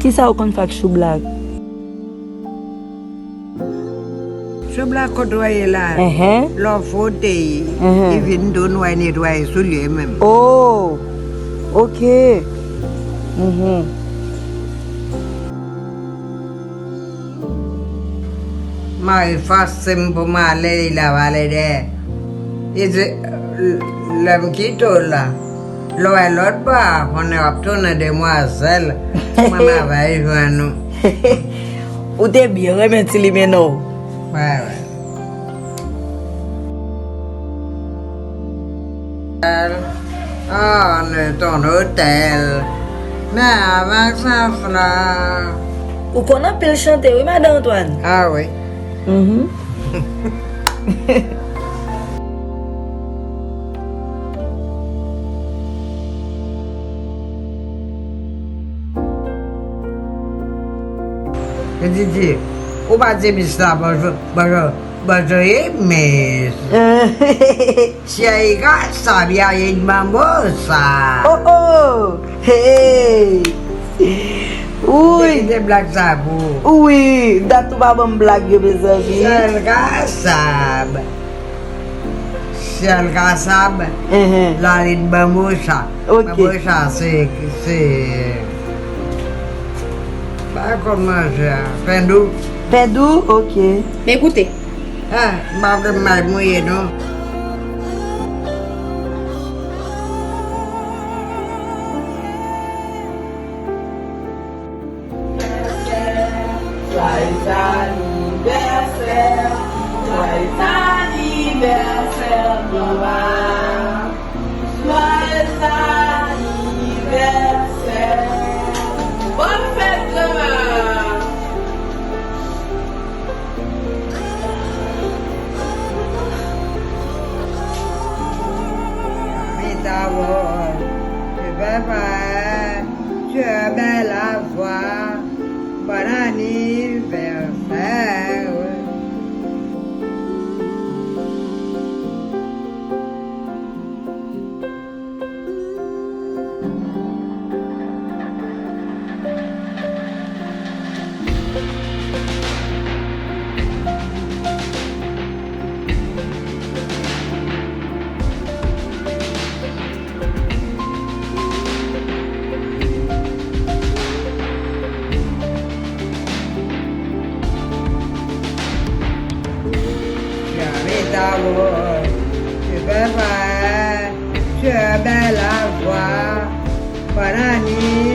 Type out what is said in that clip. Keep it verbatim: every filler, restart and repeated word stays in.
Kisa ou konn fè ak choublak? Choublak kote w ye la. Enhen. Lè w fwote, enhen, li vin tou nwè, netwaye soulye menm. Oh, ok. Mhm. Mari fòse m pou m ale, li lave ale dèyè. Li di, lè m kite w la, lè w wè lòt bò a, konnen w ap tounen demwazèl, mwen m ap al jwenn ou. Ou te byen renmen ti limenna w. Wè, wè. Ah, on est en hôtel. Men avèk sa, Flore. Ou konn anpil chante, wi, madan Antoine. Ah, wi. Mhm. Didi, ou pa di mis la bonjou, bonjou, bonjou, e mis. Syèl ka sab, y a une bambosa. Oh, oh! Hey! Wi. Kite blag sa pou ou. Wi, dat ou pa ban m blag yo, mezanmi. Syèl ka sab. Syèl ka sab. Enhen. Lalit bambosa. Ok. Bambosa, se, se, pa kòm manje a. Pen dou. Pen dou? Ok. Men goute. Ah, m pa vle may mouye, non. Joyeux anniversaire, joyeux anniversaire, Nora. Joyeux anniversaire. Bonne fête, Nora. Mita wòl, tu peux pas, tu as belle voix. Bon anniversaire. J'habite à Wall, tu peux voir, tu es belle à voir. Bon anniversaire.